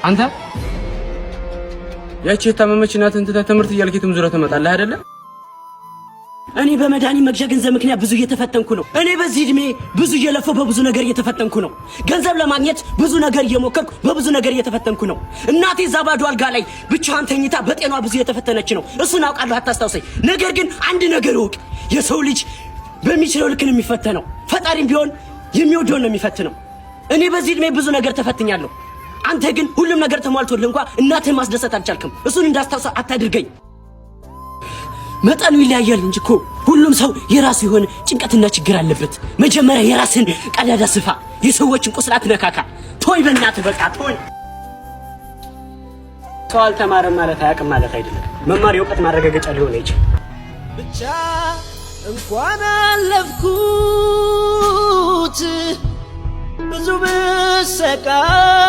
አንተ ያቺ የታመመች እናትህን ትተህ ትምህርት እያልክ የትም ዙረህ ትመጣለህ አይደለ? እኔ በመድኃኒት መግዣ ገንዘብ ምክንያት ብዙ እየተፈተንኩ ነው። እኔ በዚህ እድሜ ብዙ እየለፈው በብዙ ነገር እየተፈተንኩ ነው። ገንዘብ ለማግኘት ብዙ ነገር እየሞከርኩ በብዙ ነገር እየተፈተንኩ ነው። እናቴ እዛ ባዶ አልጋ ላይ ብቻዋን ተኝታ በጤናዋ ብዙ እየተፈተነች ነው። እሱን አውቃለሁ፣ አታስታውሰኝ። ነገር ግን አንድ ነገር እወቅ፣ የሰው ልጅ በሚችለው ልክ ነው የሚፈተነው። ፈጣሪም ቢሆን የሚወደውን ነው የሚፈትነው። እኔ በዚህ እድሜ ብዙ ነገር ተፈትኛለሁ። አንተ ግን ሁሉም ነገር ተሟልቶልህ እንኳ እናትህን ማስደሰት አልቻልክም። እሱን እንዳስታውሰ አታድርገኝ። መጠኑ ይለያያል እንጂ እኮ ሁሉም ሰው የራሱ የሆነ ጭንቀትና ችግር አለበት። መጀመሪያ የራስህን ቀዳዳ ስፋ፣ የሰዎችን ቁስል አትነካካ። ቶይ በእናትህ በቃ ቶይ። ሰው አልተማረም ማለት አያውቅም ማለት አይደለም። መማር የእውቀት ማረጋገጫ ሊሆን አይችል። ብቻ እንኳን አለፍኩት ብዙ ብሰቃይ።